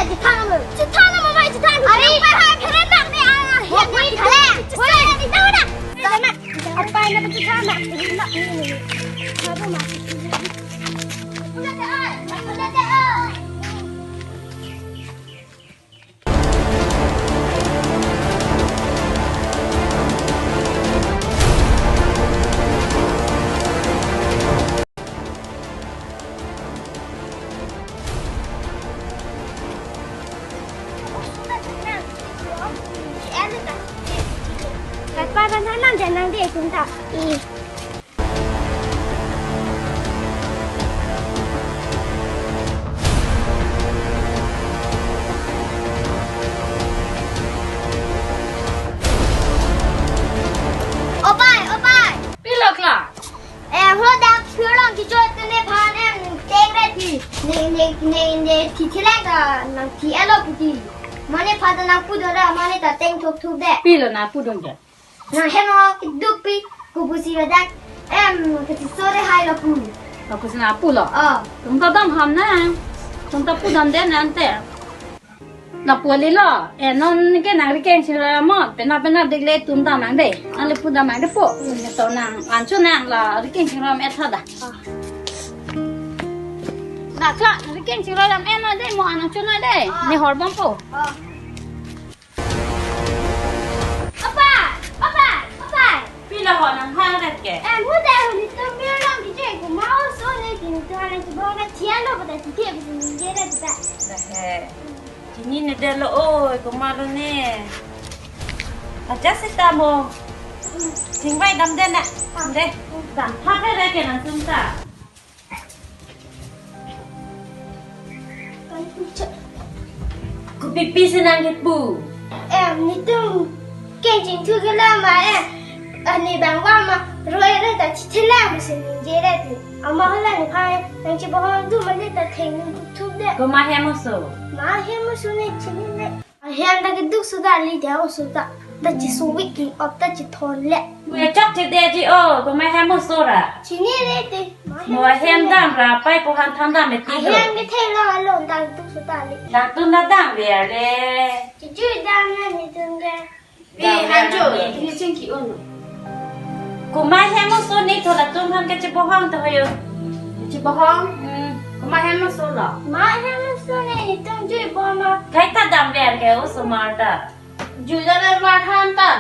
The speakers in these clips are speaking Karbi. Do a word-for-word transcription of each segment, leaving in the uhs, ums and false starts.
Chithan mo, chithan mo, mai chithan. Are, pa ha, karen nak ni, ah, ah, hian nak karen. Woi, di tahu nak. Apa ini chithan nak? Udah deh, ah, udah deh, ah. Kapa kan hanang janang deh kunta. Ih. Opai, opai. Pilo kla? Em, ho dak phirlong kichoi tene phan em teng re ti. Ne, ne, ne, ne, ti thilek ta nang ti elo puti. Mane phan ta nang pudon ra, mane ta teng thok thuk de. Pilo nang pudon de? Nang hem o kiduk pi, kopusi ladak. Em, kati sore hai lo pu. Kopusi nang pulo? Oh. Tum ta dam ham na. Tum ta pudam de nang te. Lapu ali lo, eh, non ke nang rikeng chingrai mo, pena pena dekle tum dam nang de, ale pu dam nang de po, to nang ancho nang la rikeng chingrai mo etha da. Da kla, rikeng chingrai dam eh no de mo ancho no de, ne hor bom po. Apa, apa, apa. Pilo ho nang hang ret ke? Em, hu de hu ni tum mir long di je ko ma o so ne tin tu hana tu bo na tian lo ko ta ti ti bi ni je da ta. Da he. Chini ne de lo oi, komat lo ne. Aja seta mo. Chingvai dam de na. Dam de. Dam pha phe re ke nang tum ta. Kopi pi si nang kipu. Em, netum keng chingthu ke la ma em. Ani bang wa ma roi re ta chithelang si ningje re tu. Ama hala ni phai nang chibohong tu ma le ta theng nung thuk thuk de. Komat hem oso? Ma hem oso ne chini ne. Ahem ta keduk suda li dia oso ta. Ta chisuvik ki op ta chithon le. Mo chok che de ji o, komat hem oso ra? Chini le te. Ma hem oso ne. Mo hem dam ra, pai po han than dam e ti do. Ahem ke theng lo alon ta keduk suda li. Latum ta dam ver le. Chichui dam na netum ke. Pi hanjo, ni chingki un. Komat hem oso ne tho latum han ke chibohong to hoyo. Chibohong? Hmm. Komat hem oso lo? Ma hem oso ne netum jui bom ma. Kai ta dam ver ke osomar ta. Jui dam ver han ta.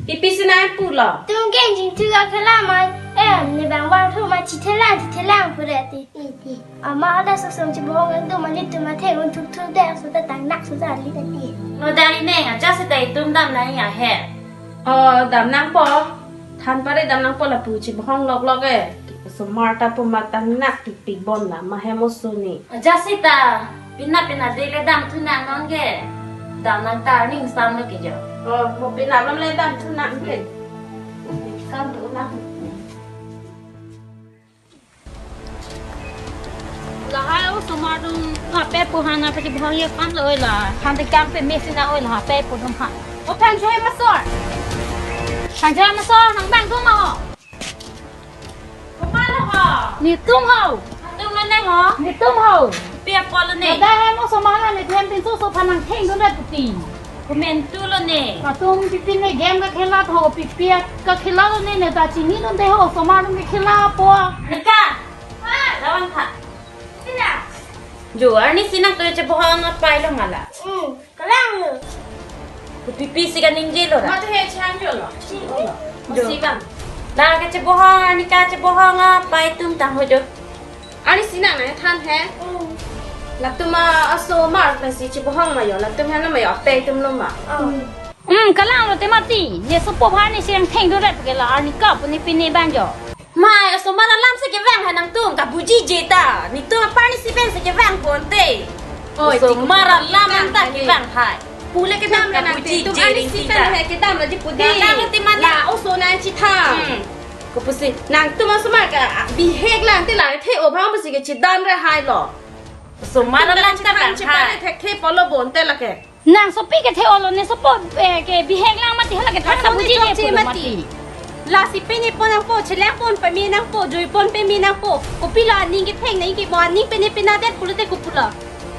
Ipi si nang pulo? Tum keng chingthu ka kela ma. Em, ne bang bang thu ma chithelang, chithelang pura ti. Ama ada sosong chibohong tu mani tu ma theng un thuk thuk de, so ta tang nak so ta li ta ti. No dari neng aja si ta itum dam nang ya he. Oh, dam nangpo. Than pare dam nangpo lapu chibohong lok lok e. Osomar ta pu ma tang nak tik tik bom na ma hem oso ne. Aja si ta pina pina de le dam thu nang non ke. Dam nang ta ning sam lo ke jo. Oh, mo pina bom le dam thu nang ke. Kam thu nang. Lahai osomar atum hape pu hana pati bhong ye kam lo oi la. Than te kam pe me si na oi la hape pu atum ha. O Thangchoi masor. Thangchoi masor nang bang atum ma ho. Komat lo ho? Netum ho. Netum lo ne ho? Netum ho. Pi apot lo ne? Ada hem osomar la ne hem tin so so phan nang thengdun ra puti. Komantu lo ne. Latum pipi ne game kakhela tho, pipi kakhela lo ne, ne ta chinidunde ho, osomar atum kakhela po. Nika. Lawan tha. Sina. Jo, arni si nangtum chibohong apai lo ma la? Hmm, kalang lo. Ko pipi si kaningje lo ra? Mate he chanjo lo. Jo. Si bang. La kachibohong, arni kachibohong apai atum tang ho jo. Arni si nang nangthan he. Hmm. Latum ma osomar pensi chibohong ma jo, latum he na ma jo, apai atum lo ma. Hmm. Hmm, kalang lo te mati. Ne sopo bhar ne si nang thengdun ra ke la arni ka pu ne pine bang jo. Mai, osomar alam si kevang hai nangtum, kabujije ta. Netum apar ni si pen si kevang ponte. Oi, osomar alam nang ta kevang hai. Pule kedam la nang kabujije tum ani ring si pen ta. Hai kedam la ji pudi. Kedam la ti mana? La oso nang chithang. Hmm. Kopusi, nangtum osomar ka bihek lang te la the o bang pusi ke chidam re hai lo. Osomar alam ta kevang hai. Thekthe pulo ponte lake. Nang sopi kethe olo ne sopo, eh, kebihek lang mati hala kethan ta buji je pulo mati. Lasi pini pon nangpo, chelang pon peme nangpo, jui pon peme nangpo. Kopi lo aning ketheng nang ke mo aning pene pena det pulote kopi lo.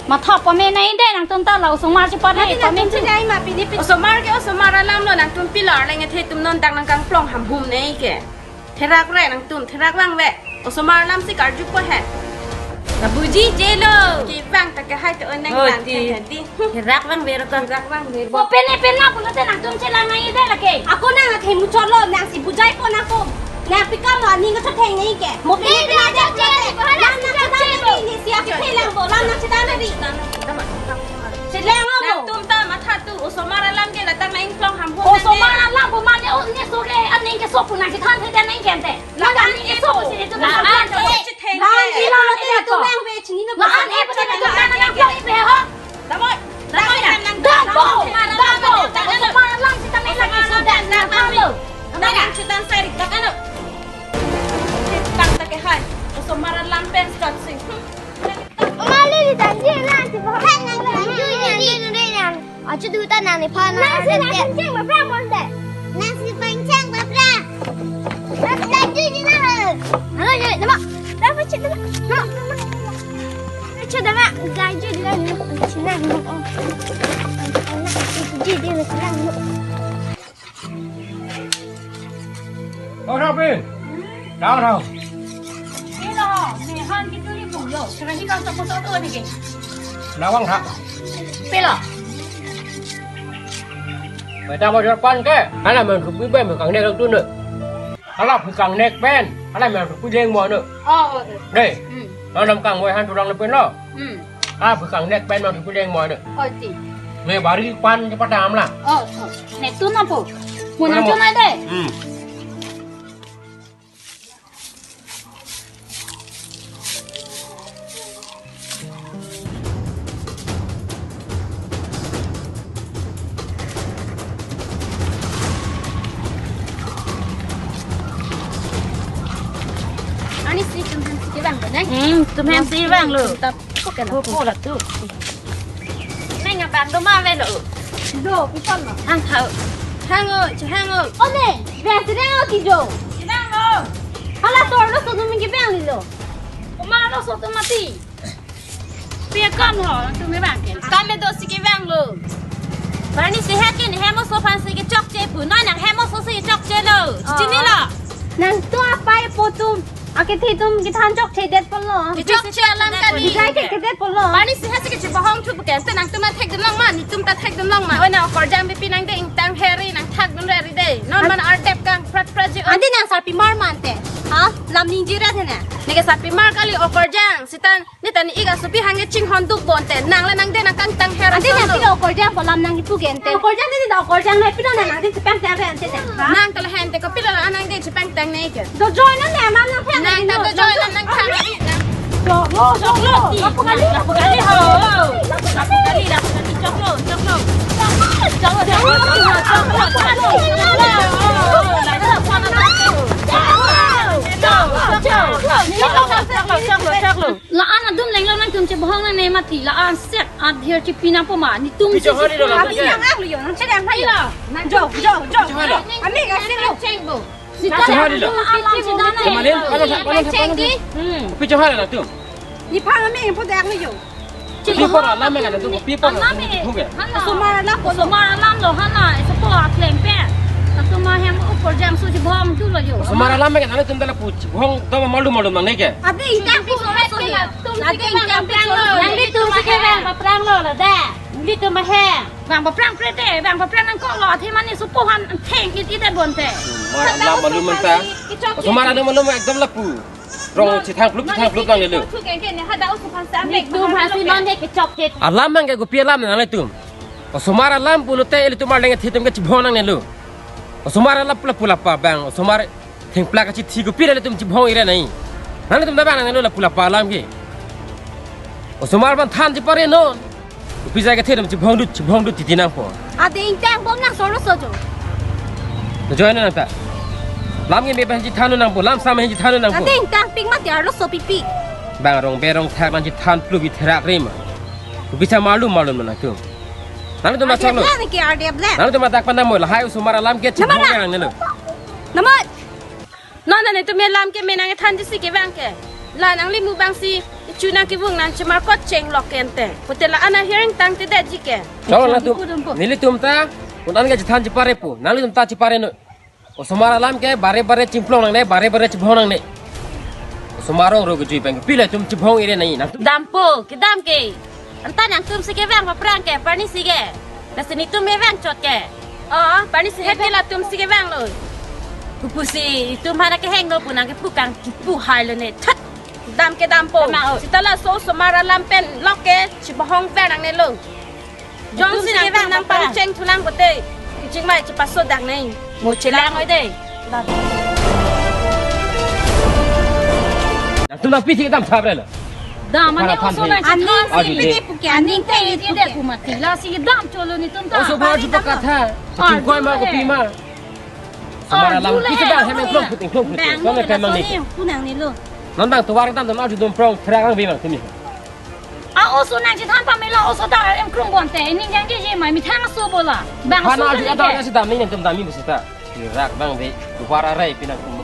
Matha pame nai de nangtum ta la osomar chepat nai pame nangtum tu. Chilai ma pini pi. Osomar ke osomar alam lo, nangtum pilar leng ethe tum non dak nangkangplong ham hum nai ke. Therak re nangtum, therak vangve. Osomar alam si karjupo he. Kabuji jelo. Kevang ta kehai to oneng. Oh, lang ti. Kehai di. Therak vangve ro ka. Therak vangve. Bo pene pena pulote nangtum chelang nai de lake. Ako nang athe muchot lo, nang si bujaipo nangtum. Nang pikam lo aning kachetheng nai ke. Mo pene pena de pulote. Lam nang chelang nai ni si ako chelang bo, lam nang chelang nai. Chelang lo. Nangtum ta matha tu, osomar alam ke ladak nang ingklong ham hum. Osomar alam bo mane o ne so ke aning keso pu nang chethan thek nang ke ante. Nang aning keso pu sini tu nang chethan thek. Nang ila lo te tu nang be chini lo. Nang aning keso pu nang nang ingklong ipe ho. Damoi. Damoi na. Dampo. Dampo. Osomar alam sita mela keso dan nang lo. Nang chethan sari dak ano. Tang ta kehai. Osomar alam pen start sing. Oma lili tangji na si bo. Hai nang tangji na ni ni na. Achu du ta nang ni phan na. Nang si nang cheng ba pra mon de. Nang si pang cheng ba pra. Nang tangji ni na. Halo ye nama. Dah macet dah. Ha. Macet dah mak. Tangji ni na. Sini na. Ji di na sini. Kau siapa? Kau tahu? Pilo, mehan kituri pulo. Serahi kau tak masuk tu ni ke? Lawang tak? Pilo. Beta mau depan ke? Hala main rupi be, main kang nek tu ne. Hala main kang nek pen. Hala main rupi leng mo ne. Oh, oh, oh. Deh. Hmm. Nanam kang mo han turang lepin lo. Hmm. Ah, bekang nek pen mang puleng mo de. Oh, ti. Me bari pan cepat dam lah. Oh, oh. Nek tu napo? Mo nang tu nai de. Hmm. Ani si tum hem si kevang lo, nai? Hmm, tum hem si vang lo. Tap, ko kena. Ko, ko la tu. Nai nga bang do ma ve lo. Do, pi pon lo. Hang thau. Hang o, chu hang o. O ne, ve si dang o ti do. Si vang lo. Hala tor lo so tum kevang lo. Oma lo so tum mati. Pi akam ho, nang tum me bang ke. Kam me do si kevang lo. Barni si ha ke ne hem oso aphan si kechokche pu. Noi nang hem oso si kechokche lo. Oh. Chini lo. Nang tu apai po tum. Akethe tum kethan chokche det po lo. Kechokche alam kali. Bijai ke kedet po lo. Barni si ha si kechibohong thu pu ke. Te nang tum ta thekdun long ma, netum ta thekdun long ma. Oi na okorjang bipi nang de ingtang heri nang thakdun re ri de. Non man artep kang prat prat ji. Ante nang sarpimar ma ante. Ha? Lam ningje ra the na. Ne ke sarpimar kali okorjang. Sita ne ta ne ik asopi hang ke chinghon duk bon te. Nang le nang de nang kangtang her. Ante ason nang lo. Pilo okorjang po lam nang kipu ke ante. Okorjang ne ta okorjang ne pilo nang nang de chepangtang re ante ta. Ha? Nang ta le hen te ko pilo nang de chepangtang ne ke. Do join na ne mam nang phe nang ta do join na nang kha. Choklo, choklo. Lapu kali, lapu kali ho. Lapu kali, lapu kali. Choklo, choklo. Choklo, choklo, choklo. La-an adum lenglo nangtum chebohong nangne mati, la-an sek adhir chipi nangpo ma, netum. Pi chehari lo la. Abi nang ang lo yo, nang chedang hai lo. Jo, jo, jo. Pi chehari lo. Ami ka sing lo. Sita chehari lo. La-an lam chedang nai. Kemarin, panas, panas, panas. Hmm. Pi chehari lo tum. Nephan ami po dak lo yo. Pi por alam me kan tum, pi por alam me. Osomar alam po. Osomar alam lo hana, isopo aklem pen. Latum ahem okorjang so chebohong tu lo yo. Osomar alam me kan tum ta lapu chebohong do malu malu nangne ke. Adi ingtang pi sore so ya. Adi ingtang pi sore. Nangli tum si kevang paprang lo la da. Nangli tum ahem. Vang paprang pre te, vang paprang nangkok lo, athe mane sopo han theng it it bon te. Osomar alam malu manta. Osomar alam malu ekdom lapu. Rong chethang plup, chethang plup nangne lo. Netum aphan si non de kechokche. Alam nang ke kopi alam nangne tum. Osomar alam pulote ilitum arleng ethe tum kechebohong nangne lo. Osomar alam pula pula pa bang, osomar thengpla kachithi kopi ilitum chebohong ira nai. Nangtum ta bang nangne lo la pula pa alam ke. Osomar aphan than chepare non. Kopi jai kethe tum chebohong dut, chebohong dut titi nangpo. Adi ingtang bom nang solo sojo. Join nang ta. Lam ke me aphan chethan nangpo, lam sam aphan chethan nangpo. Adi ingtang pik mati arlo so pipi. Bang rong berong thak nang chethan plup itherak re ma. Kopi cha malu malu nang tu. Nangtum ma choklo. Adi bla ne ke adi bla. Nangtum ma dak pandang mo lahai osomar alam ke chebohong nangne lo. Namai. Non non netum alam ke me nangthan ji si kevang ke. La nangli mu bang si Chu nangkevung nangchemarkot chenglok ke ante. Pute la-an ahearing tangtedetji ke. Chong nangtum, nelitum ta, un-an ke chethan chepare pu. Nanglitum ta chepare non. Osomar alam ke bare bare chimplong nangne, bare bare chibhong nangne. Osomar arong ro kejui pen pila tum chibhong ire nai nangtum. Dampo, kedam ke. Anta nangtumsi kevang aphrang ke, parnisi ke. Lasi netum kevang chot ke. Oh, parnisi heti latumsi kevanglo. Kopusi, itum hana kehenglo pu nangkepu kang kipu hailo ne. Chat. Dam ke dampo. Dam, oh. Seta laso osomar alam pen lok ke chibhong ver nangnelo. Jongsi nangtum nangpangcheng thulang pute, kachingmai chepasodak nai. Mo chelang oi de. Nangtum nangpi si kedam sabre lo. Dam, mane para oso than nang he. Aning si aji lagi de. Puke aning te iti de pu mati. Lasi kedam cholo netum ta. Oso bhar jupa katha. Chingkoi ma kopi ma. Osomar alam arjule, kisi bang hem klong puting klong puting. Bang klong lo, klong nang ni. Kunang ni lo. Non bang tovar kedam dam arju dum prong therak ang bimang tumi. A oso nangchethan pamela oso ta em krung bonte. Ning jang je je mai methang aso bola. Bang hana so arju ne ada ke. Nasi dam ni nangtum dam ni bu seta. Therak bang be tovar arai pinang tum.